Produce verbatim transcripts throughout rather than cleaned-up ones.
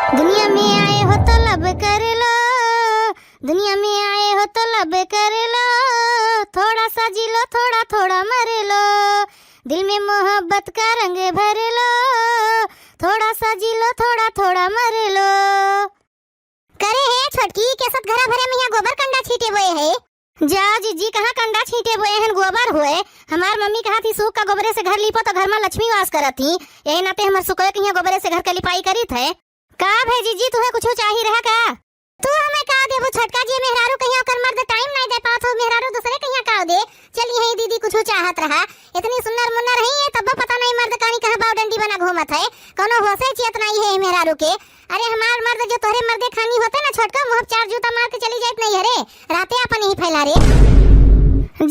दुनिया में आए हो तो लब कर लो, दुनिया में आए हो तो लब कर लो, थोड़ा सा जी लो, थोड़ा थोड़ा मर लो, दिल में मोहब्बत का रंग भर लो, थोड़ा सा जी लो, थोड़ा थोड़ा मर लो। करे हे छोटकी, के साथ घरा भरे में यहाँ गोबर कंडा छींटे बोए है। जा जिज्जी, कहाँ कंडा छींटे बोए हन, गोबर होए। हमार मम्मी कहा थी, "सूख का गोबरे से घर लीपो तो घर में लक्ष्मी वास करत थी।" यही नाते हमर सुखोए के यहाँ गोबरे से घर के लिपाई करीत है। का भे जिज्जी, तुहे कुछो चाही रहा का? तू हमें का देबू छोटका जी, मेहरारू कहिया ओकर मर्द टाइम नहीं दे पावत हो, मेहरारू दूसरे कहिया का दे। चल यही दीदी कुछो चाहत रहा, इतनी सुन्नर मुन्नर है ये, तब पता नहीं मर्द कानी कहाँ बाव डंडी बना घूमत है, कोनो होशे चियत नहीं है मेहरारू के। अरे हमार मर्द जो तोहरे मर्दे खानी होते ना छोटका, मुँह चार जूता मार के चली जाइत नहीं है रे, राते अपन यही फैला रे।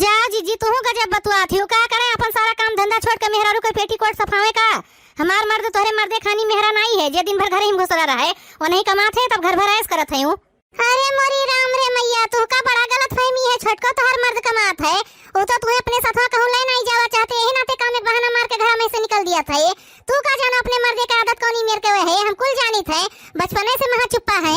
जा जिज्जी, तुहू गजब बतुआत हो, का करे अपन सारा काम धंधा छोड़ के मेहरारू के पेटीकोट सफावे का? हमार मर्द तोहरे मर्दे खानी मेहरा नाई है, जे दिन भर घरे ही में घुसरा रहे, वो नहीं कमात है, तब घर भर ऐश करत है ऊ। अरे मोरी राम रे मैया, तुहका बड़ा गलत फहमी है, छोटको तोहर मर्द कमात है, वो तो तुहे अपने साथवा कहूँ ले नहीं जावा चाहते, यही नाते काम एक बहाना मार के घर में से निकल दिया था ये। तू का जानो अपने मर्दे के आदत कौनी मेर के है, हम कुल जानित है, बचपने से महा चुप्पा है।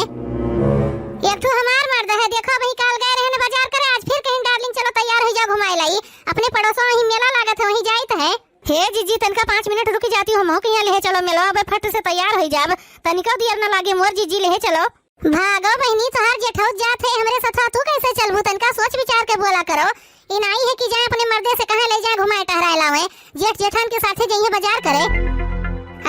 एक ठो हमार मर्द है, देखो अभी काल गए रहन बाजार करे, आज फिर कहीं डार्लिंग चलो तैयार हो जाओ घुमाए लाई, अपने पड़ोसों वहीं मेला लागत है, वहीं जाइत है। हे जीजी, तनका पाँच मिनट रुकी जाती हो, हमहू के यहाँ लेहे चलो मेलवा, अबे फट से तैयार होई जाब, तनिको दियर न लागे मोर जीजी, लेहे चलो। भागो बहिनी, तोहार जेठौत जात है हमरे सथवा, तू कैसे चलबू? तनका सोच विचार के बोला करो। ई नाई है कि जाए अपने मर्दे से कहे ले जाए घुमाए टहराए लावे, जेठ जेठान के साथे जइहे बाजार करे।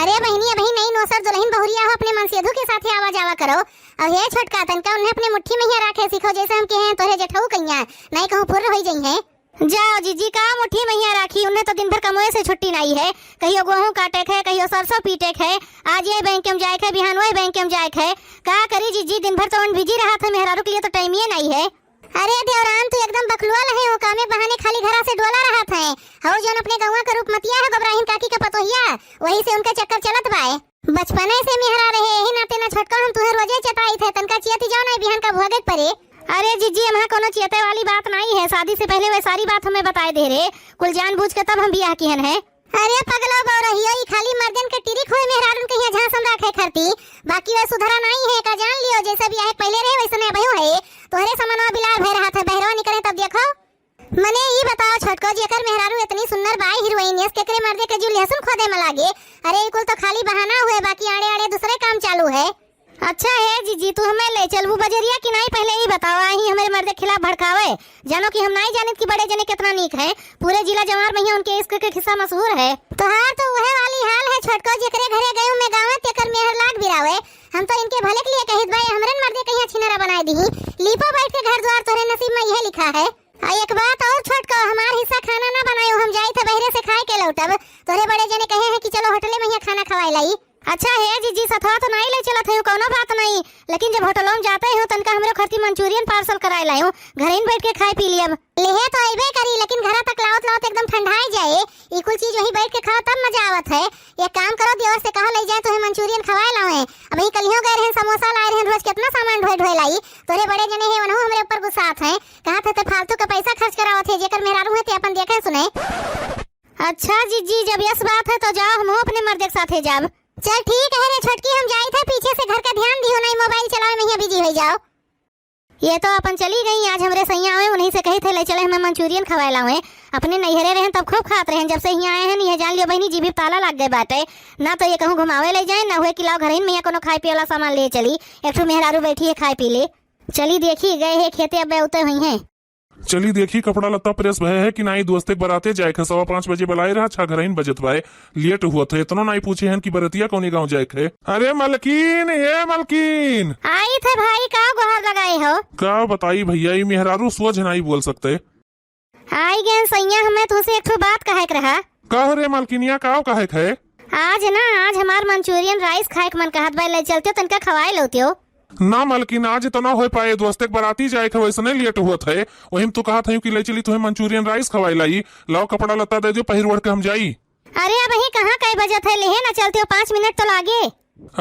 अरे बहिनी, अबही नई नोसर दुलहिन बहुरिया हो, अपने मनसेधु के साथे आवा जावा करो। अब हे छोटका, तनका उन्हें अपने मुट्ठी में ही राखे सीखो, जैसे हम कहे हैं तोहरे जेठऊ कइया, नाई कहूँ फुर्र होई जइहे। जाओ जीजी, का मुट्ठी में हिया राखी, उन्हें तो दिन भर कमोए से छुट्टी नाई है। कहियो गोहूँ काटे खे, कहियो सरसों पीटे खे, आज ये बैंक में जाए खे, बिहान वही बैंक में जाए खे। का करी जीजी, दिन भर तो उन बिजी रहत है, मेहरारू के लिए तो टाइम ही नाई है। अरे देवरान, तू एकदम बकलुआ लहे हो, कामे बहाने खाली घरा से डोला रहत है। हऊ जौन अपने गौवा का रूपमतिया है, गोबराहिन काकी का पतोहिया, वही से उनका चक्कर चलत बाए। बचपने से मेहरा रहे, यही नाते ना छोटका हम तुहे रोजे चेताइत है, तनका चियती जाओ ना बिहान का भोगे के परे। अरे जीजी, हमार कोनो चेते वाली बात नाई है, शादी से पहले वह सारी बात हमें बताए दे रहे, कुल जानबूझ के तब हम बियाह किहन है। अरे पगलो बौरहियो, ई खाली मर्दन के टिरिक होए मेहरारून के यहाँ झांसम राखे खरती, बाकी वह सुधरा नाई है का जान लियो, जैसे बियाह के पहले रहे वैसने अबहू है। तोहरे समनवा बिलार भय रहा था, बहरवा निकले तब देखो। मने ई बताओ छोटको, जेकर मेहरारू इतनी सुन्नर बाय हीरोइन यस, केकरे मर्दे के जू लहसुन खोदे में लागे? अरे ई कुल तो खाली बहाना हुए, बाकी आड़े आड़े दूसरे काम चालू है। अच्छा हे जीजी, तू हमें ले चलबू बजरिया कि नाई, पहले ई बताओ, आही हमरे मर्दे के खिलाफ भड़कावे। जानो कि हम नाई जानित कि बड़े जने कितना नीक है, पूरे जिला जवार में ही उनके इश्क के खिस्सा मशहूर है। तोहार तो उहे वाली हाल है छोटको, जेकरे घरे गयो में गावे तेकर मेहर लाग बिरावे। हम तो इनके भले के लिए कहित बा, हमरन मर्दे कहिया छिनरा बनाए दीही। लीपो बैठ के घर द्वार तोहरे नसीब में यह लिखा है। आ एक बात और छोटको, हमार हिस्सा खाना ना बनायो, हम जाई थे बहरे से खाए के लौटब। तोहरे बड़े जने कहे हैं कि चलो होटले में यहाँ खाना खवाए लाई। अच्छा हे जीजी, सथवा तो नाई ले चलत है, कौनो बात नहीं, लेकिन जब होटलों में जाते हो तनका हमरो खरती मंचूरियन पार्सल कराए लायो, घरे ही बैठ के खाए पी लियब। लेहे तो अइबे करी, लेकिन घरा तक लावत लावत एकदम ठंडाए जाए। ई कुल चीज वहीं बैठ के खाओ तब मजा आवत है। एक काम करो, देवर से कहो ले जाए तोहे मंचूरियन खवाए लावे। अबही कलियों गए रहन समोसा लाए रहन, रोज कितना सामान ढोए ढोए लाई। तोरे बड़े जने हैं, वनहु हमरे ऊपर गुस्सात हैं, कहा थे ते फालतू का पैसा खर्च करावत है, जेकर मेहरारू है ते अपन देखे सुने। अच्छा जीजी, जब यस बात है तो जाओ, हम अपने मर्दे के साथे जाब। चल ठीक है रे छोटकी, हम जाई थे, पीछे से घर का ध्यान दियो, नहीं मोबाइल चलावे में ही बिजी हो जाओ। ये तो अपन चली गई, आज हमरे सैया आवे, उन्हीं से कही थे ले चले हमें मंचूरियन खवाए लावे। अपने नैहरे रहन तब खूब खात रहन, जब से हियाँ आए हैं ये जान लियो बहिनी जीभी ताला लाग गए बाटे, ना तो ये कहूँ घुमावे ले जाए, ना हुए कि लाओ घर में या कोनो खाए पिए वाला सामान ले चली, एक ठो मेहरारू बैठी है खाए पी ले। चली देखी गए है खेते, अब उते हुई हैं। चली देखी कपड़ा लत्ता प्रेस भय है कि नाई, दोस्ते के बराते जाए खे, सवा पाँच बजे बुलाए रहा, छह घरहिन बजत बाए। लेट हुआ था, इतनो नाई पूछे हन कि बरतिया कौने गाँव जाए खे। अरे मलकिन, ए मलकिन। आई थे भाई, का गुहार लगाए हो? का बताई भैया, ई मेहरारू सोझ नाई बोल सकते। आई गए सैया, हमें तुमसे एक ठो बात कहे के रहा। कह रे मलकिनिया, का कहे के है? आज ना, आज हमार मंचूरियन राइस खाए के मन कहत बा, ले चलते तनका खवाए लौतियो। ना मलकिन, आज तो ना हो पाए, दोस्ते के बराती जाए के वैसने लेट हुआ थे, वही में तो कहा था कि ले चली तुम्हें मंचूरियन राइस खवाए लाई, लाओ कपड़ा लत्ता दे दो, पहिर ओढ़ के हम जाई। अरे अब ही कहाँ कई बजत है, लेहे ना चलते हो, पाँच मिनट तो लागे।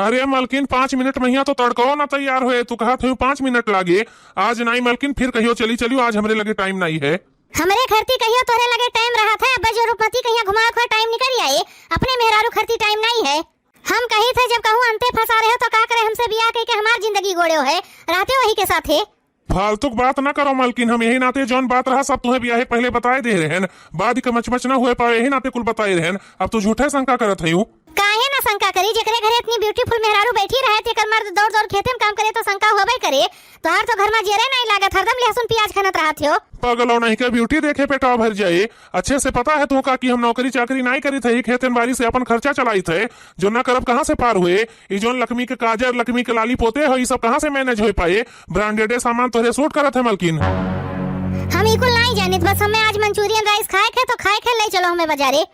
अरे मलकिन, पाँच मिनट में यहाँ तो तड़को ना तैयार हुए, तू कहा था पाँच मिनट लागे। आज नाई मलकिन, फिर कहियो चली चलियो, आज हमरे लगे टाइम नाई है। हमरे खरती कहियो तोहरे लगे टाइम रहा था, अब जो रूपमती कहिया घुमावे खोए टाइम निकल आए, अपने मेहरारू खरती टाइम नाई है। हम कही थे जब कहूँ अंते फंसा रहे हो तो का करे, हमसे कह के हमार जिंदगी गोड़ेउ है, रहते वही के साथे। फालतू क बात ना करो मलकिन, हम यही नाते जौन बात रहा सब तुहें बियाहे के पहिले बताए दे रहेन, बाद क मचमच ना हुए पावे, यही नाते कुल बताए रहेन। अब तू झूठे शंका करत हइउ। काहे ना शंका करी, जेकरे घरे इतनी beautiful मेहरारू बैठी रहे, तेकर मर्द दौड़ दौड़ खेते में काम करे तो शंका होबे करे। तोहार तो घर में जेरे नहीं लागत, हरदम लहसुन प्याज खनत रहत हो। पगलौ नहीं के beauty देखे पेटवा भर जाए। अच्छे से पता है तुहका कि हम नौकरी चाकरी नाई करित है, खेतन बारी से अपन खर्चा चलाइत है, जो ना करब कहाँ से पार हुए। ई जौन लक्ष्मी के काजर, लक्ष्मी के लाली पोते हो, ई सब कहाँ से manage हो पाए? Branded सामान तोहरे suit करत है मलकिन। हम ई कुल नाई जानित, बस हमें आज Manchurian rice खाए के तो खाए के ले चलो हमें बाजारे।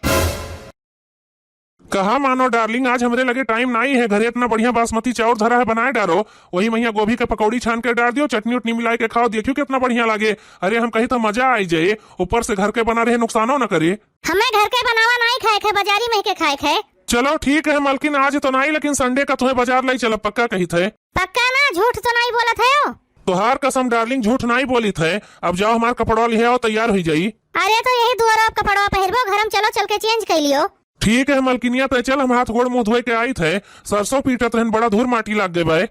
कहा मानो darling, आज हमरे लगे time नाई है, घरे इतना बढ़िया बासमती चाउर धरा है, बनाए डारो, वही महिया गोभी के पकौड़ी छान के डार दियो, चटनी उटनी मिलाए के खाओ, देखियो कितना बढ़िया लागे। अरे हम कही तो मजा आई जाए, ऊपर से घर के बना रहे, नुकसानो न करे। हमें घर के बनावा नाई खाए के, बाजारी मही के खाए के। चलो ठीक है मलकिन, आज तो नाई, लेकिन Sunday का तुहें बाजार लाई चलब, पक्का कहित है। पक्का ना, झूठ तो नाई बोलत है हो। तोहार कसम darling, झूठ नाई बोलित है। अब जाओ हमार कपड़वा लिहे आओ, तैयार हुई जाई। अरे तो यही दुआरा अब कपड़वा पहिरबो, घर में चलो चल के change कर लियो। ठीक है मलकिनिया, तै चल, हम हाथ गोड़ मुंह धोए के आइत है। सरसों पीटत रहन, बड़ा धूर माटी लाग गए बाय।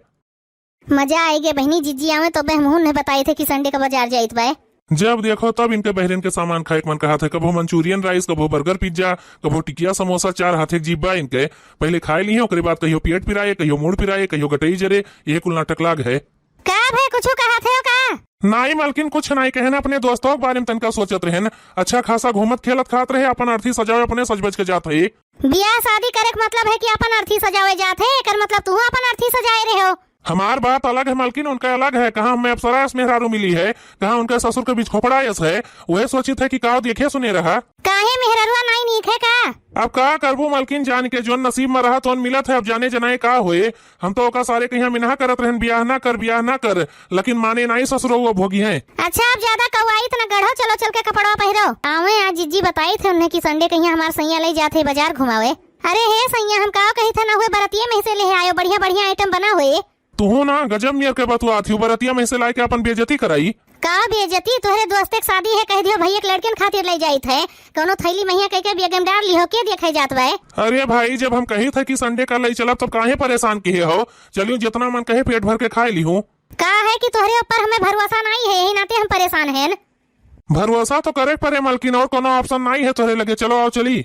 मजा आइगे बहिनी, जिज्जी आवे तो बे हमहून ने बताइत है कि Sunday का बाजार जाइत बाय। जब देखो तब इनके बहरिन के सामान खाए के मन कहत है, कभो Manchurian rice, कभो burger pizza, कभो टिकिया समोसा, चार हाथे के जीभ बा इनके। पहिले खाए लिहे, ओकरे बाद कहियो पेट पिराए, कहियो मूड़ पिराए, कहियो गटई जरे, ये कुल नाटक लाग है। का भे, कुछु कहत है का? नाई मलकिन, कुछ नाई कहन, अपने दोस्तों के बारे में तनका सोचत रहन। अच्छा खासा घूमत खेलत खात रहे, अपन अर्थी सजावे अपने सज बज के जात है। बियाह शादी करे के मतलब है कि अपन अर्थी सजावे जात है, एकर मतलब तू अपन अर्थी सजाए रहे हो। हमार बात अलग है मलकिन, उनका अलग है। कहाँ हमें अप्सरा अस मेहरारू मिली है, कहाँ उनका ससुर के बीच खोपड़ा अस है। वह सोचित है कि का देखे सुने रहा। काहे मेहररुआ नाई नीक है का? अब का करबू मलकिन, जान के जोन नसीब में रहा तोन मिलत है, अब जाने जनाए का होए। हम तो ओका सारे कहिया मिनहा करत रहन, बियाह ना कर, बियाह ना कर, लेकिन माने नाई ससुरो वो भोगी हैं। अच्छा, अब ज्यादा कौआइत न गढ़ो, चलो चल के कपड़वा पहिरो। आवे आज जिज्जी बताइत है उन्हें कि Sunday कहिया हमार सैया ले जात है बाजार घुमावे। अरे हे सैया, हम का कहित है ना हुए, बरतिये में से ले आयो, बढ़िया बढ़िया item बना हुए। तुहू ना गजब नियर के बतुआत हिउ, बरतिया में से लाए के अपन बेइज्जती कराई। का बेइज्जती? तोहरे दोस्ते के शादी है, कह दियो भैया के लड़कियन खातिर ले जाइत है, कौनो थैली महिया कह के बेगे में डाल लिहो, के देखे जात बाय? अरे भाई, जब हम कहित है कि Sunday का ले चलब, तब काहे परेशान किहे हो? चलियो, जितना मन कहे पेट भर के खाए लिहू। का है कि तोहरे ऊपर हमें भरोसा नाई है, यही नाते हम परेशान हैं। भरोसा तो करे के परे मलकिन, और कोनो option नाई है तोहरे लगे। चलो आओ चली।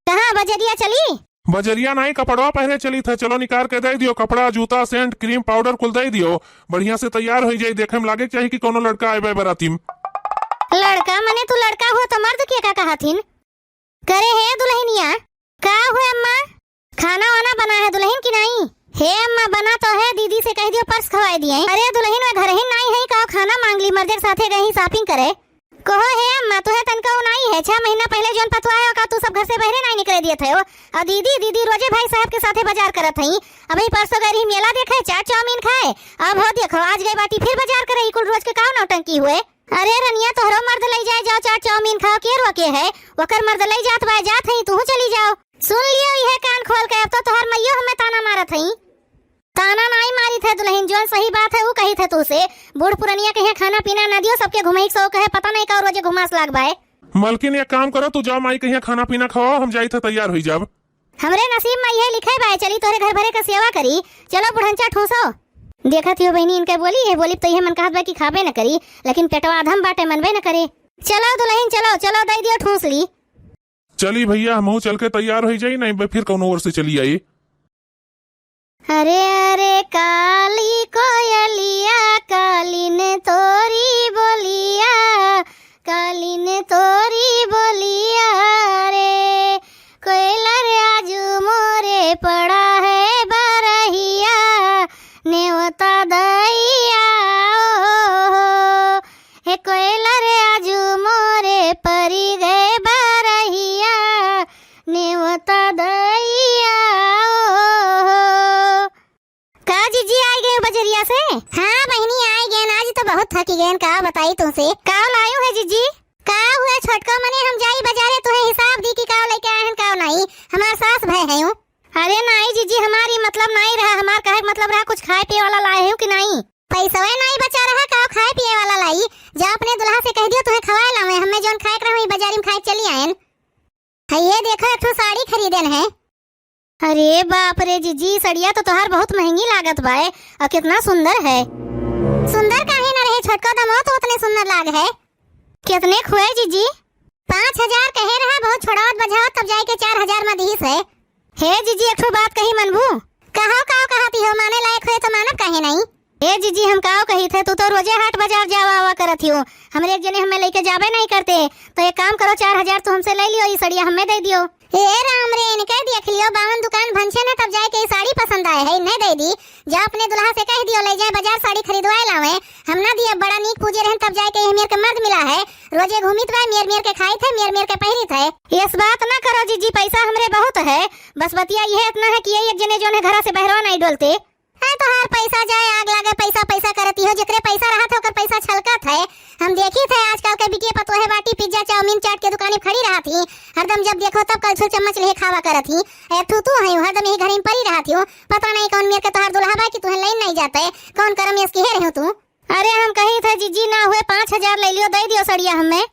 कहाँ बजरिया चली? बजरिया नाई, कपड़वा पहिरे चलित है। चलो निकार के दे दियो, कपड़ा, जूता, scent, cream, powder कुल दे दियो। बढ़िया से तैयार होई जाई, देखे में लागे के चाही कि कोनो लड़का आए बाय बराती में। लड़का मने तू लड़का हुआ तो मर्द के का कहथिन? करे हे दुल्हनिया, का हुए अम्मा? खाना वाना बना है दुल्हन की नाई? हे अम्मा, बना तो है, दीदी से कह दियो परस खवाए दिए। अरे दुल्हन वे घरहिन नाई है का, खाना मांग ली, मर्दे के साथे गई shopping करे। कहो हे अम्मा, तुहे तनका उ नाई है, छह महीना पहिले जौन पतुआ है ओका तू सब घर से बहरे नाई निकले दियत है। और दीदी, दीदी रोजे भाई साहब के साथे बाजार करत हई। अबही परसों गई रही मेला देखे, चाट चाउमीन खाए। अब हो देखो, आज गई बाटी फिर बाजार करे, ई कुल रोज के का नौटंकी हुए? अरे रनिया, तोहरो मर्द लई जाए, जाओ चाट चाउमीन खाओ, के रोके है? ओकर मर्द लई जात बा, जात हई, तूहू चली जाओ। सुन लियो इहे कान खोल के, अब तो तोहर मइयो हमें ताना मारत हई। ताना नाई मारित है दुल्हन, जौन सही बात है उ कहित है तू से। बूढ़ पुरनिया कहिया खाना पीना ना दियो, सबके घुमई के शौक है, पता नहीं का रोजे घुमास लाग बाय। मलकिन एक काम करो, तू जाओ माई कहिया खाना पीना खवाओ, हम जाइत है तैयार हुई जाब। हमरे नसीब में इहे लिखे बाय, चली तोहरे घर भरे का सेवा करी। चलो बुढ़ंचा ठूसो। देखत हियो बहिनी इनके बोली, ये बोली तो इहे मन कहत बा कि खाबे न करी, लेकिन पेटवा अधम बाटे, मनबे न करे। चलो दुल्हन चलो, चलो दई दियो ठूस ली। चली भैया, हमहू चल के तैयार होई जाई, नहीं बे फिर कौनो ओर से चली आई। अरे अरे काली कोयलिया, काली ने तोरी बोलिया, काली ने तोरी बोलिया रे। कोयला रे आजू मोरे पड़ा है बरहिया, नेवता दैया ओ हो। हे कोयला रे आजू मोरे परी गए बरहिया, नेवता दैया ओ हो। का जिज्जी आई गए बजरिया से? हाँ बहिनी आई गए, आज तो बहुत थकी गए, का बताई तुमसे। का लायो है जिज्जी? का हुए छोटका मने, हम जाई बजारे तुहे हिसाब दी कि का लेके आए हैं का नहीं, हमार सास भय है। अरे नाई जिज्जी, हमारी मतलब नाई रहा, हमार कहे के मतलब रहा कुछ खाए पिए वाला लाए हो कि नाई? पैसवे नाई बचा रहा, का खाए पिए वाला लाई? जा अपने दुल्हा से कह दियो तुहे खवाए लावे, हमें जौन खाए के रहा वही बाजारी में खाए चली आयन। है ये देखो एक ठो साड़ी खरीदन है। अरे बाप रे जीजी, सड़िया तो तोहार बहुत महंगी लागत बाए, और कितना सुंदर है। सुंदर काहे ना रहे छोटको, दमो तो उतने सुंदर लाग है। कितने खुए जीजी? पाँच हजार कहे रहा, बहुत छोड़ावत बजावत तब जाए के चार हजार में दिहिस है। हे जीजी, एक ठो बात कही, मनबू? कहो, काव कहती हो, माने लायक होए तो मानब काहे नहीं? ए जीजी, हम काव कही थे, तू तो रोजे हाट बाजार जावा आवा करत हियो, हमरे एक जने हमें लेके जाबे नहीं करते, तो एक काम करो, चार हजार तू हमसे ले लियो, ई सड़िया हमें दे दियो। ए राम रे, इनके देख लियो, बावन दुकान भंछे न, तब जाए के ई साड़ी पसंद आए है, इन्हें दे दी। जा अपने दुल्हा से कह दियो, ले जाए बाजार साड़ी खरीदवाए लावे, हम ना दिए, बड़ा नीक पूजे रहन, तब जाए के ये मेर के मर्द मिला है, रोजे घूमित बा, मेर मेर के खाई थे, मेर मेर के पहिरी थे। यस बात ना करो जीजी, पैसा हमरे बहुत है, बस बतिया यह इतना है कि ये एक जने जोन है घरा से बहरवा नहीं डोलते। है तोहार पैसा जाए आग लागे, पैसा पैसा करती हो, जेकरे पैसा रहत है ओकर पैसा छलकत है। हम देखी थे आजकल के बिटिया पतोहे बाटी पिज्जा चाउमीन चाट के दुकाने खड़ी रहत ही, हरदम जब देखो तब कलछुल चम्मच लेहे खावा करत ही। ए थू तू है हरदम यही घर में पड़ी रहत ही, पता नहीं कौन मेर के तोहार दुल्हा बा कि तुहे लेन नहीं जाते, कौन करम यस किहे रहो तू। अरे हम कही थे जीजी ना हुए पाँच हजार ले लियो, दे दियो सड़िया हमें।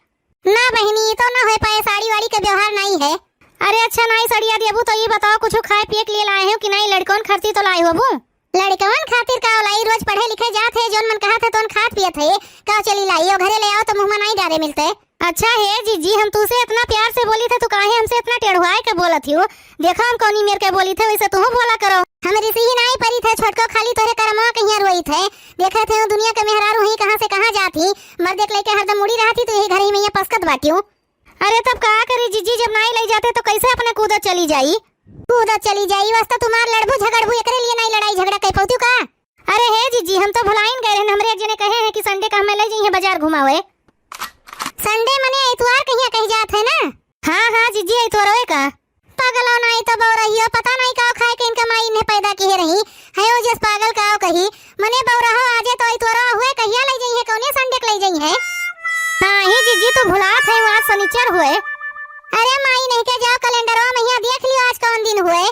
ना बहिनी, ई तो ना होए पाए, साड़ी वाड़ी के व्यवहार नाई है। अरे अच्छा, नाई सड़िया देबू तो ई बताओ, कुछ खाए पिए के लिए लाए हो कि नाई? लड़कवन खातिर तो लाए होबू। लड़कवन खातिर का लाई, रोज पढ़े लिखे जात है, जोन मन कहत है तोन खात पियत है। का चली लाई, ओ घरे ले आओ तो मुँह में नाई डारे मिलते। अच्छा हे जीजी, हम तू से इतना प्यार से बोली थे, तू काहे हमसे इतना टेढ़ुआए के बोलत हियो? देखो हम कौनी मेर के बोली थे, वैसे तू बोला करो। हम रिसी ही नाई परी थे छोटको, खाली तोरे करमवा कहिया रोई थे। देखत है दुनिया के मेहरारू ही कहाँ से कहाँ जात ही, मर्दे के लेके हरदम मुड़ी रहत ही, तो यही घर ही में ये पसकत बाटियो। अरे तब का करी जीजी, जब नाई लई जाते तो कैसे अपने कूदत चली जाई? कूदत चली जाई, बस तो तुम्हार लड़बू झगड़बू, एकरे लिए नाई लड़ाई झगड़ा कर पौतू का? अरे हे जीजी, हम तो भुलाइन गए रहन, हमरे एक जने कहे हैं कि संडे का हमें ले जाइए बाजार घुमावे। संडे मने इतवार कहिया कही जात है ना? हाँ हाँ जीजी, इतवार का। पगलो नाई तो बौरहियो, पता नाई का खाए के इनका माई इन्हें पैदा किहे रही। है ओ जस पागल का कही, मने बौरहो आजे तो इतवारो हुए, कहिया लई जइहे, कौने संडे के लई जइहे? नाही जीजी, तू भुलात है, आज शनिचर हुए। अरे माई नहीं के जाओ, कैलेंडरवा में यहाँ देख लियो आज कौन दिन हुए।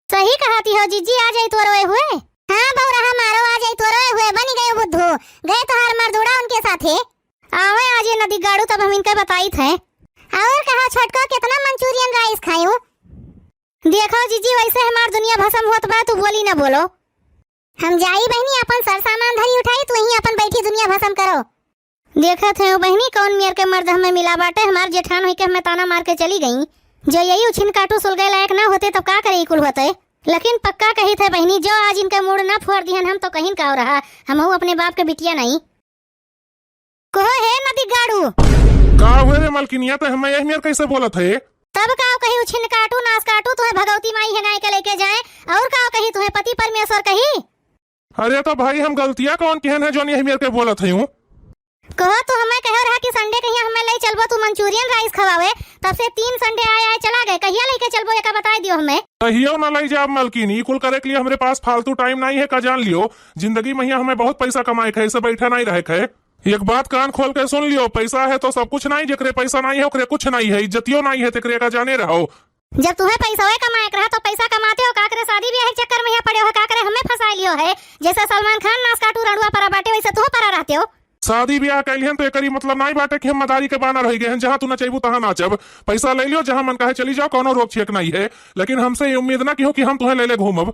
सही कहती हो जीजी, आज इतवारो हुए। हाँ बौरहा मारो, आज इतवारो हुए, बनी गयो बुद्धू। गए तोहार मर्दूड़ा उनके साथे। आवे आज ये नदी गाड़ू, तब हम इनके बताई थे। और कहा छोटको, कितना मंचूरियन राइस खायूं? देखो जीजी, वैसे हमार दुनिया भसम होत बा, तू बोली ना बोलो। हम जाई बहनी, अपन सर सामान धरी उठाई, तू यहीं अपन बैठी दुनिया भसम करो। देखत है बहनी, कौन मेर के मर्द हमें मिला बाटे, हमार जेठान होई के हमें ताना मार के चली गई। जो यही उछिन काटू सुलगे लायक ना होते तब का करे ई कुल होते। लेकिन पक्का कही थे बहनी, जो आज इनका मूड ना फोड़ दिहन हम तो कहीं का रहा, हमहू अपने बाप के बिटिया नहीं। कहो हे नदी गाड़ू। का हुए रे मलकिनिया, ते हमें यही मेर कैसे बोलत है? तब का कही उछिन काटू, नास काटू, तुम्हें भगवती माई है गाय के लेके जाए, और का कही तुम्हें पति परमेश्वर कही? अरे तो भाई हम गलतिया कौन किहन है जोन यही मेर के बोलत है यूं? कहो तू हमें कहो रहा कि संडे कहिया हमें ले चलबो तू मंचूरियन राइस खवावे, तब से तीन संडे आए आए चला गए, कहिया लेके चलबो एका बताए दियो हमें। कहियो ना ले जाब मलकिन, ई कुल करे के लिए हमरे पास फालतू टाइम नहीं है का जान लियो। जिंदगी में यहाँ हमें बहुत पैसा कमाए के है, ऐसे बैठा नहीं रहे के है। एक बात कान खोल के सुन लियो, पैसा है तो सब कुछ नहीं, जेकरे पैसा नहीं है ओकरे कुछ नहीं है, इज्जतियो नहीं है, तेकरे का जाने रहो। जब तुम्हें पैसा कमाए के रहा तो पैसा कमाते हो का करे, शादी ब्याह के चक्कर में यहाँ पड़े हो का करे, हमें फंसा लियो है। जैसे सलमान खान नास काटू रड़ुआ परा बाटे वैसे तू परा रहते हो। शादी ब्याह कैलिहन तो एकरी मतलब नहीं बाटे कि हम मदारी के बानर हो गए हैं, जहाँ तू नचेबू तहाँ नाचब। पैसा ले लियो, जहाँ मन कहे चली जाओ, कोनो रोक छेक नहीं है, लेकिन हमसे ये उम्मीद ना किहो कि हम तुम्हें ले ले घूमब।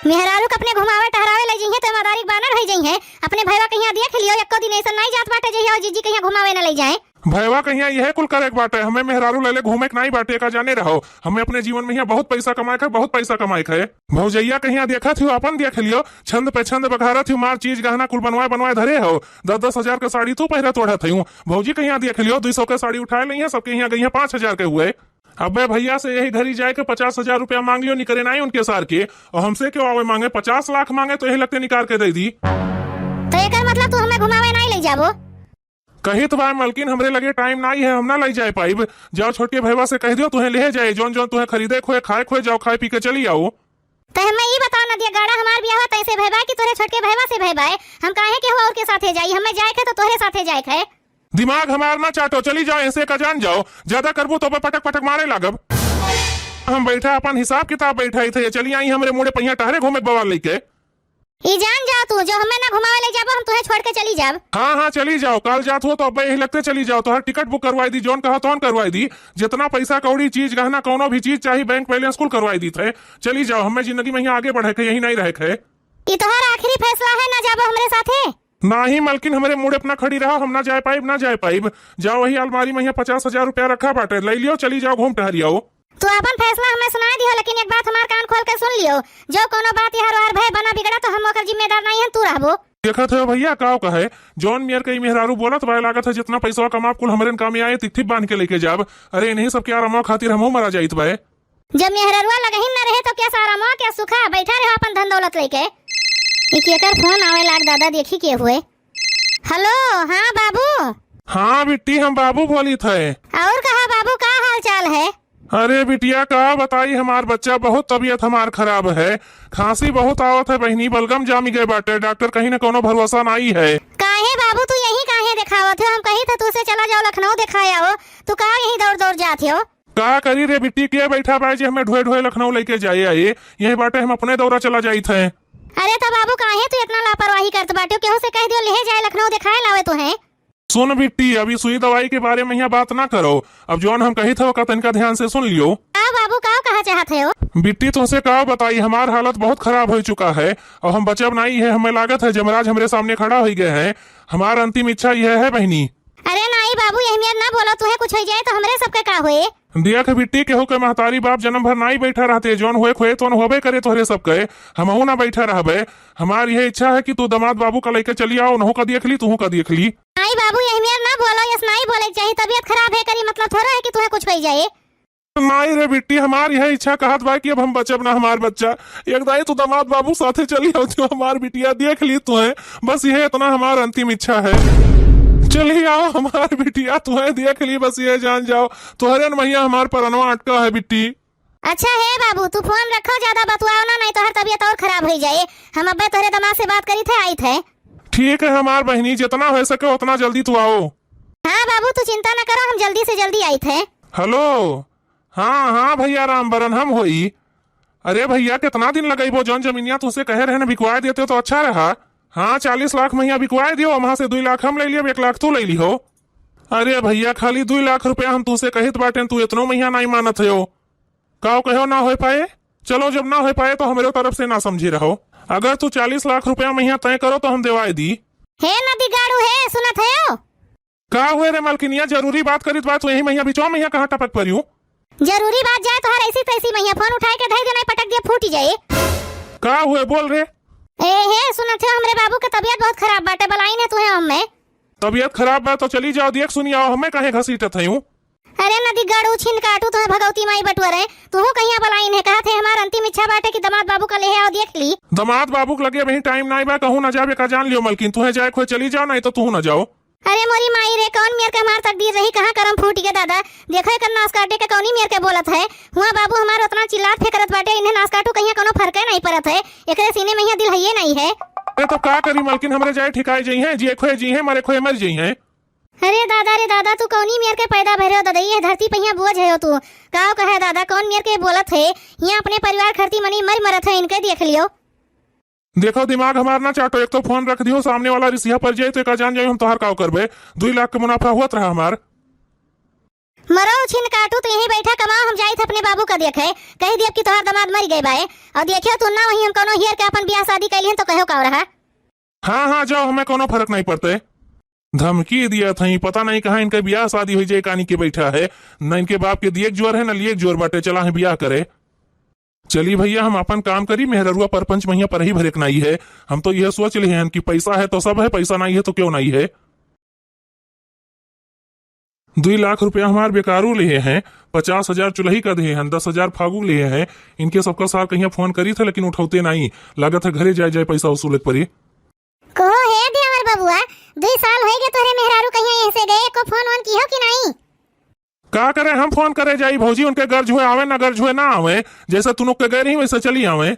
मेहरारू के अपने घुमावे टहरावे ले जइहे तो मदारी के बानर हो जइहे। अपने भैया कहिया देख लियो, एको दिन ऐसा नहीं जात बाटे जहिया जीजी कहिया घुमावे न ले जाए। भैया कहिया यह कुल करे के बाटे, हमें मेहरारू ले ले घूमे के नहीं बाटे का जाने रहो। हमें अपने जीवन में यहाँ बहुत पैसा कमाए के, बहुत पैसा कमाए के। भौजैया कहिया देखत हो, अपन देख लियो, छंद पे छंद बघारत हो, मार चीज गहना कुल बनवाए बनवाए धरे हो। दस दस हजार के साड़ी तू पहरत ओढ़त हो, भौजी कहिया देख लियो, दो सौ के साड़ी उठाए लइहे, सबके यहाँ गइहे पाँच हजार के हुए। अबे भैया से यही घरी जाए के पचास हजार रुपया मांग लियो, निकरे नहीं उनके सार के, और हमसे क्यों आवे मांगे, पचास लाख मांगे तो यही लगते निकाल के दे दी। तो एकर मतलब तू हमें घुमावे नहीं ले जाबो? कही तो बा मलकिन, हमरे लगे टाइम नहीं है, हम ना ले जाए पाइब। जाओ छोटके भैया से कह दियो, तुहें ले जाए, जौन जौन तुहें खरीदे खोए, खाए खोए, जाओ खाए पी के चली आओ। तो हमें ई बताओ नदिया गाड़ा, हमार बियाह तैसे भय बा कि तोरे छोटके भैया से भय बा? हम काहे के हो और के साथे जाई? हमें जाए के तो तोरे साथे जाए के है। दिमाग हमार ना चाटो, चली जाओ, ऐसे का जान जाओ, ज्यादा करबू तो पटक पटक मारे लागब। हम बैठा अपन हिसाब किताब बैठाई थे, चली आई हमरे मुड़े पहिया टहरे घूमे बवाल लेके। ई जान जाओ तू, जो हमें ना घुमावे ले जाबो, हम तुहे छोड़ के चली जाब। हाँ, हाँ, चली जाओ, काल जात हो तो अब्बे यही लगते चली जाओ, तोहर टिकट बुक करवाई दी, जौन कहा तौन करवाई दी, जितना पैसा कौड़ी चीज गहना कौनो भी चीज चाही, बैंक बैलेंस कुल करवाई दी थे। चली जाओ, हमें जिंदगी में यहाँ आगे बढ़े के, यही नहीं रहे के। ई तोहर आखिरी फैसला है, ना जाबो हमरे साथे? नाही मलकिन, हमरे मूड़े पे ना खड़ी रहो, हम ना जाए पाइब, ना जाए पाइब। जाओ, वही अलमारी में यहाँ पचास हजार रुपया रखा बाटे, ले लियो, चली जाओ, घूम टहरियाओ। तू आपन फैसला हमें सुनाई दियो, लेकिन एक बात हमार कान खोल के सुन लियो, जो कौनो बात यहाँ रोहर भय बना बिगड़ा तो हम ओकर जिम्मेदार नहीं हन, तू रहबो। देखत हो भैया, काव कहे, जौन मेर के ई मेहरारू बोलत बाय, लागत है जितना पैसवा कमाब कुल हमरे काम में आए, तिकठी बांध के लेके जाब। अरे इन्हीं सबके आरामवा खातिर हमहू मरा जाइत बाय। जब मेहररुआ लगहिन न रहे तो क्या सारा मौका क्या सुखा, बैठा रहो अपन धन दौलत लेके। एक एकर फोन आवे लाग दादा, देखी के हुए। हेलो, हाँ बाबू। हाँ बिट्टी, हम बाबू बोली थे। और कहा बाबू, का हाल चाल है? अरे बिटिया, का बताई, हमार बच्चा बहुत तबीयत हमार खराब है, खांसी बहुत आवत है बहिनी, बलगम जामी गए बाटे, डॉक्टर कहीं न कोनो भरोसा नाई है। काहे बाबू, तू यही काहे देखावत हो? हम कही था तू से चला जाओ लखनऊ देखाए आओ, तू का यही दौड़ दौड़ जात हो? का करी रे बिट्टी, के बैठा बा जे हमें ढोए ढोए लखनऊ लेके जाए आए? यही बाटे हम अपने दौरा चला जाइत हैं। अरे तो बाबू, काहे तू इतना लापरवाही करत बाटे? केहू से कह दियो, लेहे जाए लखनऊ देखाए लावे तो हैं। सुन बिट्टी, अभी सुई दवाई के बारे में यहाँ बात ना करो। अब जौन हम कही था ओका तनिका ध्यान से सुन लियो। का बाबू, का कहा चाहत है हो? बिट्टी, तुमसे का बताई, हमार हालत बहुत खराब हो चुका है और हम बचब नहीं है। हमें लागत है जमराज हमरे सामने खड़ा हो गए हैं। हमार अंतिम इच्छा यह है बहनी। अरे नाई बाबू, यही मेर ना बोलो, तुहे कुछ हो जाए तो हमरे सबके का होए? दिया थे बिट्टी, केहू के महतारी बाप जन्म भर नाई बैठा रहते, जौन होए खोए तौन होबे करे तोहरे सबके, हमहू ना बैठा रहबे। हमार यह इच्छा है कि तू दामाद बाबू का लेके चली आओ, उनहू का देख ली, तुहू का देख ली। नाई बाबू, यही मेर ना बोलो, यस नाई बोले के चाही, तबीयत खराब है करी, मतलब थोड़ा है कि तुहे कुछ हो जाए। नाई रे बिट्टी, हमार यह इच्छा कहत बा कि अब हम बचब ना हमार बच्चा। एक दाई तू दामाद बाबू साथे चली आओ, जो हमार बिटिया देख ली तुहे, बस यह इतना हमार अंतिम इच्छा है। चली आओ हमार बिटिया तुहे देख ली, बस यह जान जाओ, तोहरे न मैया हमार परनवा अटका है बिट्टी। अच्छा हे बाबू, तू फोन रखो, ज्यादा बतुआओ ना, नहीं तोहर तबीयत और खराब हो जाए। हम अब्बे तोहरे दामाद से बात करी थे, आई थे। ठीक है हमार बहनी, जितना हो सके उतना जल्दी तू आओ। हाँ बाबू, तू चिंता न करो, हम जल्दी से जल्दी आई थे। हेलो, हाँ, हाँ भैया रामबरन, हम होई। अरे भैया, कितना दिन लगइबो? जौन जमीनिया तुसे कहे रहे न बिकवाए देते तो अच्छा रहा। हाँ, चालीस लाख मइहाँ बिकवाए दियो, वहाँ से दुई लाख हम ले लियो, एक लाख तू ले लिहो। अरे भैया, खाली दुई लाख रुपया हम तुसे कहित बाटेन, तू इतनो मइहाँ नाई मानत हो। काव कहो ना हो पाए? चलो, जब ना हो पाए तो हमरे तरफ से ना समझी रहो। अगर तू चालीस लाख रुपया मइहाँ तय करो तो हम देवाए दी। हे नदी गाड़ू हे, सुनत हो? का हुए रे मलकिनिया, जरूरी बात करित बा, तू यही मइहाँ बिचवा मइहाँ कहाँ टपक परियो? जरूरी बात जाए तोहर ऐसी तैसी मइहाँ फोन उठाए के धई देना, पटक दिया फूटी जाए। का हुए बोल रे? ए हे, सुनत हो हमरे बाबू के तबीयत बहुत खराब बाटे, बलाइन है तुहे हमें। तबीयत खराब बा तो चली जाओ, देख सुनी आओ, हमें काहे घसीटत है यूं? अरे नदी गड़ू छिन काटू तुहे भगवती माई बटुअरे, तुहू कहिया बलाइन है, कहत है हमार अंतिम इच्छा बाटे कि दामाद बाबू का लेहे आओ देख ली। दामाद बाबू के लगे अभी टाइम नाई बा, कहूँ ना जाबे का जान लियो मलकिन, तुहे जाए खोए चली जाओ, नहीं तो तुहू ना जाओ। अरे मोरी माई रे, कौन मेर के हमार तकदीर रही, कहाँ करम फूट गए दादा। देखो एकर नास काटे के कौनी मेर के बोलत है। हुआ बाबू हमार उतना चिल्लात फेकरत बाटे, इन्हें नास काटू कहिया कोनो फर्के नहीं पड़त है। एकरे सीने में यहाँ दिल हइये नहीं है। अरे तो का करी मलकिन, हमरे जाए ठिकाए जइहैं, जिए खोए जइहैं, मरे खोए मर जइहैं। अरे दादा रे दादा, तू कौनी मेर के पैदा भरे हो दादा, ये धरती पे यहाँ बोझ है हो तू। काव कहे दादा, कौन मेर के बोलत है, यहाँ अपने परिवार खरती मनी मर मरत है, इनके देख लियो। देखो, दिमाग हमार ना चाटो, एक तो फोन रख दियो, सामने वाला रिसिया पर जाए तो एका जान जाए हम तोहार काव करबे। दुई लाख के मुनाफा हुआ रहा हमार। मरो छिन काटू, तू यहीं बैठा कमाओ, हम जाइत अपने बाबू का देखे, कह दियब कि तोहार दामाद मर गए बाए, और देखियो तू ना वहीं हम कोनो हेर के अपन ब्याह शादी कैलिहन तो कहो काव रहा। हाँ, हाँ, जाओ, हमें कोनो फर्क नहीं पड़ते। धमकी दिया था, पता नहीं कहाँ इनका ब्याह शादी हुई जाए, कानी के बैठा है, न इनके बाप के दिए के जोर है, न लिए के जोर बाटे, चला है ब्याह करे। चली भैया, हम अपन काम करी, मेहररुआ परपंच मइहाँ पर ही भरे के नाई है। हम तो यह सोच लिहे हन कि पैसा है तो सब है, पैसा नाई है तो क्यों नाई है। दुई लाख रुपया हमार बेकारू लिहे हैं, पचास हजार चुलही का दिहे हैं, दस हजार फागू लिहे हैं। इनके सबका सार कहिया फोन करी था, लेकिन उठौते नाई। लागत है घरे जाए जाए पैसा वसूले के परी। कहो हे देवर बबुआ, दुई साल होई गए तोहरे मेहरारू कहिया यहीं से गए, एको फोन वोन किहो कि नाई? का करे, हम फोन करे जाई भौजी, उनके गर्ज हुए आवे, ना गर्ज हुए ना आवे, जैसे तुनुक के गए रही वैसे चली आवे।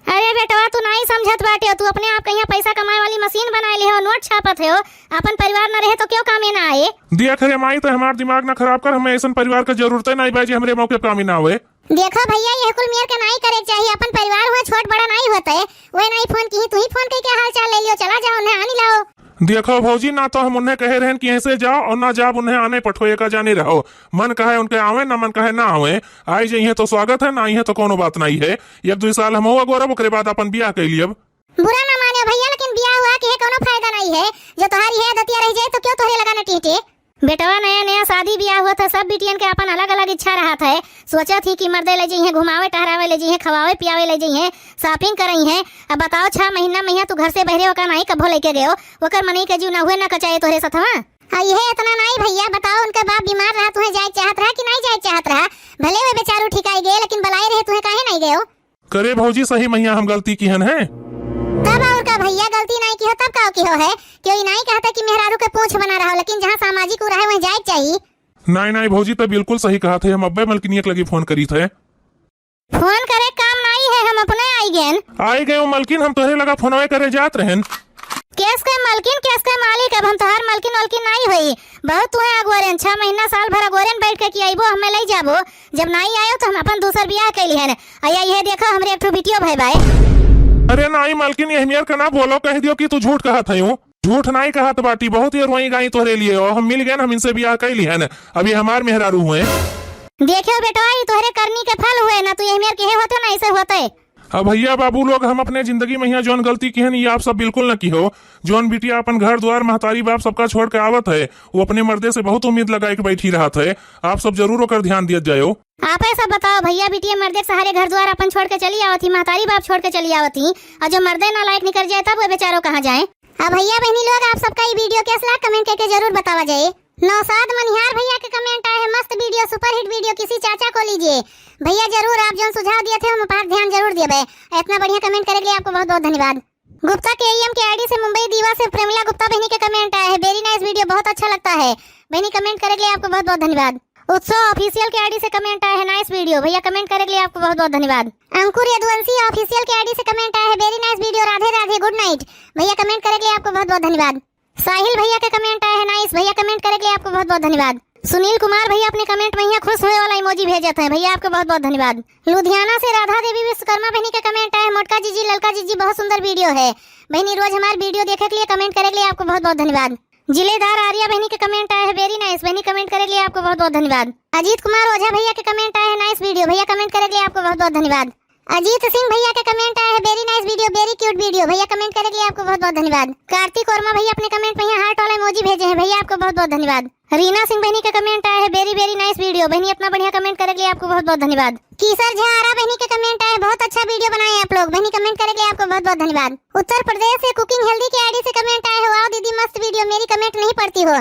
अरे बेटवा, तू नाई समझत बाटे, तू अपने आप कहिया पैसा कमाए वाली मशीन बनाए ले हो, नोट छापत हो, अपन परिवार ना रहे तो क्यों कामे ना आए? दिया खरे माई, तो हमार दिमाग ना खराब कर, हमें ऐसन परिवार के जरूरते नाई बा जे हमरे मौके पे कामे ना आवे। देखो भइया, यह कुल मेर के नाई करे के चाही, अपन परिवार हुआ छोट बड़ा नाई होत है, वह नाई फोन किहीं, तुहीं फोन कइके हाल चाल ले लियो, चला जाओ, उन्हें आनी लाओ। देखो भौजी, ना तो हम उन्हें कहे रहेन कि ऐसे जाओ और ना जाब उन्हें आने पठो, एका जाने रहो। मन कहे उनके आवे, ना मन कहे ना आवे। आई जइहें तो स्वागत है, ना आइहें तो कोनो बात नाई है। एक दुइ साल हमहू अगोरब, ओकरे बाद अपन बियाह कइ लियब। बुरा ना मानियो भइया, लेकिन बियाह हुआ कि है कोनो फायदा नाई है। जो तोहारी है आदतिया रह जाए तो क्यों तोहरे लगा न टीटे? बेटवा, नया नया शादी बियाह हुआ था, सब बिटियन के अपन अलग अलग इच्छा रहत है। सोचत ही कि मर्दे ले जइहें, घुमावे टहरावे ले जइहें, खवावे पियावे ले जइहें, shopping करइहें। अब बताओ, छह महीना महिया तू घर से बहरे ओका नाई कभो लइके गयो, ओकर मनई के जीव ना हुए ना कचाए तोहरे सथवा। आ, इहे इतना नाई भइया, बताओ, उनका बाप बीमार रहा, तुहें जाए चाहत रहा कि नाई जाए चाहत रहा? भले वे बेचारू ठिकाई गए, लेकिन बलाए रहे, तुहें काहे नाई गयो? करे भौजी, सही महिया हम गलती किहन है। तब और का भइया, गलती नाई किहो, तब का किहो है? क्यों ई नाई कहता कि मेहरारू के पूंछ बना रहो, लेकिन जहाँ सामाजिक उ रहे, वहीं जाए के चाही। नाई, नाई भौजी, तो बिल्कुल सही कहत है, हम अब्बे मलकिनिया के लगे फोन करीत है। फोन करे काम नाई है, हम अपने आई गेन। आई गयो मलकिन, हम तोहरे लगा फोनवे करे जात रहेन। केस के मलकिन, केस के मालिक, अब हम तोहार मलकिन वलकिन नाई होई। बहुत तुहें अगोरेन, छह महीना साल भर अगोरेन बैठ के कि अइबो, हमें लई जाबो। जब नाई आयो तो हम अपन दूसर बियाह कइ लिहेन। अया, ये देखो, हमरे एक ठो बिटियो भय बाय। अरे नाई मलकिन, यह मेर के ना बोलो, कह दियो कि तू झूठ कहत है। झूठ नाई कहत बाटी, बहुत ये रोई गाई तोहरे लिए, और हम मिल गए, हम इनसे बियाह कइ लिहेन। अभी हमार मेहरारू हुए। देखियो बेटवा, ई तोहरे करनी के फल हुए ना, तू यह मेर केहे होते ना, ऐसे होते। अब भइया बाबू लोग, हम अपने जिंदगी में यहाँ जौन गलती किहन, ये आप सब बिल्कुल न किहो। जौन बिटिया अपन घर द्वार, महतारी बाप सबका छोड़ के आवत है, वो अपने मर्दे से बहुत उम्मीद लगाए के बैठी रहत है। आप सब जरूर ओकर ध्यान दियत जायो। आप ऐसा बताओ भइया, बिटिया मर्दे के सहारे घर द्वार अपन छोड़ के चली आवत ही, महतारी बाप छोड़ के चली आवत ही, और जो मर्दे नालायक निकल जाए, तब वो बेचारो कहाँ जाए? अब भइया बहनी लोग, आप सबका ई video कैसा लगा, comment करके जरूर बतावा जाए। नौशाद मनिहार भइया के comment आए है, "मस्त video, superhit video, किसी चाचा को लीजिए।" भइया जरूर, आप जौन सुझाव दिए थे, हम पर ध्यान जरूर देबे। इतना बढ़िया comment करे के लिए आपको बहुत बहुत धन्यवाद। गुप्ता के एम के ID से मुंबई दीवा से प्रेमिला गुप्ता बहनी के comment आए है, "Very nice video, बहुत अच्छा लगता है।" बहनी comment करे के लिए आपको बहुत बहुत धन्यवाद। उत्सव Official के ID से comment आए है, "Nice video।" भइया comment करे के लिए आपको बहुत बहुत धन्यवाद। अंकुर यदुवंशी Official के ID से comment आए है, "Very nice video, राधे राधे, good night।" भइया comment करे के लिए आपको बहुत बहुत धन्यवाद। साहिल भइया के comment आए है, "Nice।" भइया comment करे के लिए आपको बहुत बहुत धन्यवाद। सुनील कुमार भइया अपने comment में यहाँ खुश होए वाला emoji भेजत हैं, भइया आपको बहुत बहुत धन्यवाद। लुधियाना से राधा देवी विश्वकर्मा बहनी के comment आए है, "मोटका जीजी, ललका जीजी, बहुत सुंदर video है।" बहनी रोज हमार video देखे के लिए, comment करे के लिए आपको बहुत बहुत धन्यवाद। जिलेदार आर्या बहनी के comment आए है, "Very nice।" बहनी comment करे के लिए आपको बहुत बहुत धन्यवाद। अजीत कुमार ओझा भइया के comment आए है, "Nice video।" भइया comment करे के लिए आपको बहुत बहुत धन्यवाद। अजीत सिंह भइया के comment आए है, "Very nice video, very cute video।" भइया comment करे के लिए आपको बहुत बहुत धन्यवाद। कार्तिक वर्मा भइया अपने comment में यहाँ heart वाला emoji भेजे हैं, भइया आपको बहुत बहुत धन्यवाद। रीना सिंह बहनी के comment आए है, "Very very nice video।" बहनी इतना बढ़िया comment करे के लिए आपको बहुत बहुत धन्यवाद। कीसर झा आरा बहनी के comment आए है, "बहुत अच्छा video बनाए आप लोग।" बहनी comment करे के लिए आपको बहुत बहुत धन्यवाद। उत्तर प्रदेश से Cooking Healthy के ID से comment आए है, "Wow दीदी, मस्त video, मेरी comment नहीं पढ़ती हो,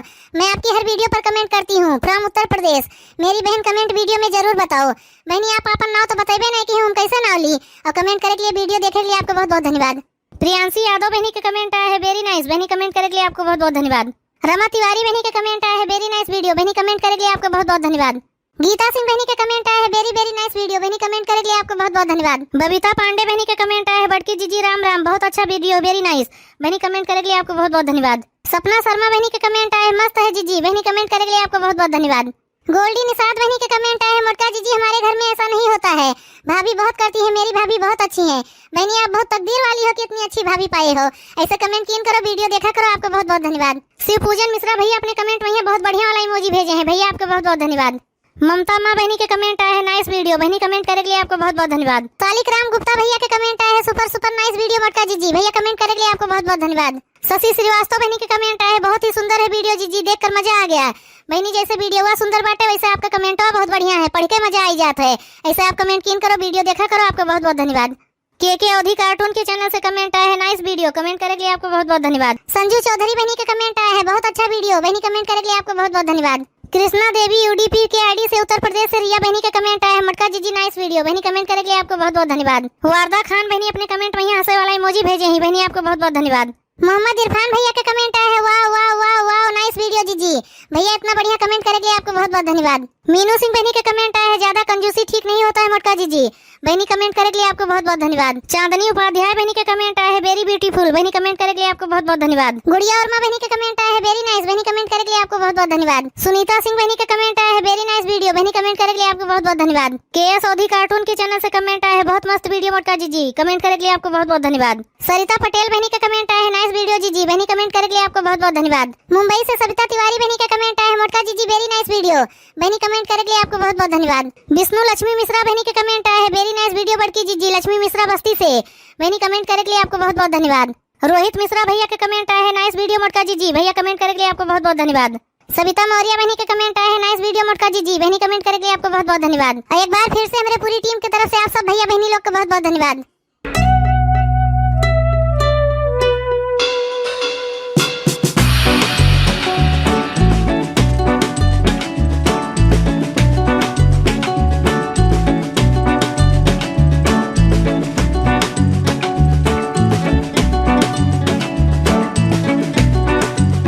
मैं आपकी हर video पर comment करती हूँ, from उत्तर प्रदेश। मेरी बहन comment video में जरूर बताओ।" बहनी आप अपन नाव तो बतइबे नहीं कि हम कैसे नाव ली, और comment करे के लिए, video देखे के लिए आपको बहुत बहुत धन्यवाद। प्रियांशी यादव बहनी के comment आए है, "Very nice।" बहनी comment करे के लिए आपको बहुत बहुत धन्यवाद। रमा तिवारी बहनी के comment आए है, "Very nice video।" बहनी comment करे के लिए आपको बहुत बहुत धन्यवाद। गीता सिंह बहनी के comment आए है, "Very very nice video।" बहनी comment करे के लिए आपको बहुत बहुत धन्यवाद। बबीता पांडे बहनी के comment आए है, "बड़की जीजी राम राम, बहुत अच्छा video, very nice।" बहनी comment करे के लिए आपको बहुत बहुत धन्यवाद। सपना शर्मा बहनी के comment आए है, "मस्त है जीजी।" बहनी comment करे के लिए आपको बहुत बहुत धन्यवाद। गोल्डी निषाद बहनी के comment आए है, "मोटका जीजी, हमारे घर में ऐसा नहीं होता है, भाभी बहुत करती है, मेरी भाभी बहुत अच्छी है।" बहनी आप बहुत तकदीर वाली हो कि इतनी अच्छी भाभी पाए हो। ऐसे comment किया करो, video देखा करो। आपको बहुत बहुत धन्यवाद। शिव पूजन मिश्रा भइया अपने comment में यहाँ बहुत बढ़िया वाला emoji भेजे हैं, भइया आपको बहुत बहुत धन्यवाद। ममता माँ बहनी के comment आए है, "Nice video।" बहनी comment करे के लिए आपको बहुत बहुत धन्यवाद। तालिक राम गुप्ता भइया के comment आए है, "Super super nice video मोटका जीजी।" भइया comment करे के लिए आपको बहुत बहुत धन्यवाद। शशि श्रीवास्तव बहनी के comment आए है, "बहुत ही सुंदर है video जीजी, देखकर मजा आ गया।" बहनी जैसे video हुआ सुंदर बाटे, वैसे आपका comment हुआ बहुत बढ़िया है, पढ़ के मजा आई जात है। ऐसे आप comment किया करो, video देखा करो। आपको बहुत बहुत धन्यवाद। के के अवधी cartoon के channel से comment आए है, "Nice video।" Comment करे के लिए आपको बहुत बहुत धन्यवाद। संजू चौधरी बहनी के comment आए है, "बहुत अच्छा video।" बहनी comment करे के लिए आपको बहुत बहुत धन्यवाद। कृष्णा देवी UDP के ID से उत्तर प्रदेश से रिया बहनी के comment आए है, "मोटका जीजी nice video।" बहनी comment करे के लिए आपको बहुत बहुत धन्यवाद। वारदा खान बहनी अपने comment में यहाँ हंसे वाला emoji भेजे हैं, बहनी आपको बहुत बहुत धन्यवाद। मोहम्मद इरफान भइया के comment आए है, "Wow wow wow wow, nice video जीजी।" भइया इतना बढ़िया comment करे के लिए आपको बहुत बहुत धन्यवाद। मीनू सिंह बहनी के comment आए है, "ज्यादा कंजूसी ठीक नहीं होता है मोटका जीजी।" बहनी comment करे के लिए आपको बहुत बहुत धन्यवाद। चांदनी उपाध्याय बहनी के comment आए है, "Very ब्यूटीफुल बहिनी, कमेंट करे के लिए आपको बहुत बहुत धन्यवाद। गुड़िया वर्मा बहिनी के कमेंट आया है, वेरी नाइस बहिनी, कमेंट करे के लिए आपको बहुत बहुत धन्यवाद। सुनीता सिंह बहिनी के कमेंट आया है, वेरी नाइस वीडियो बहिनी, कमेंट करे के लिए आपको बहुत बहुत धन्यवाद। के एस ओधी कार्टून के चैनल से कमेंट आया है, बहुत मस्त वीडियो मोटका जीजी, कमेंट करे के लिए आपको बहुत बहुत धन्यवाद। सरिता पटेल बहिनी के कमेंट आया है, नाइस वीडियो जीजी बहिनी, कमेंट करे के लिए आपको बहुत बहुत धन्यवाद। मुंबई से सविता तिवारी बहिनी के कमेंट आया है, मोटका जीजी वेरी नाइस वीडियो बहिनी, कमेंट करे के लिए आपको बहुत बहुत धन्यवाद। विष्णु लक्ष्मी मिश्रा बहिनी के कमेंट आया है, वेरी नाइस वीडियो बड़की जीजी, लक्ष्मी मिश्रा बस्ती से बहिनी, कमेंट करे के लिए आपको बहुत बहुत धन्यवाद। रोहित मिश्रा भैया के कमेंट आया है, नाइस वीडियो मोटका जीजी, भैया कमेंट करे के लिए आपको बहुत बहुत धन्यवाद। सविता मौर्य बहिनी के कमेंट आया है, नाइस वीडियो मोटका जीजी, बहिनी, कमेंट करे के लिए आपको बहुत बहुत धन्यवाद। और एक बार फिर से हमारे पूरी टीम की तरफ से आप सब भैया बहिनी लोग को बहुत बहुत धन्यवाद।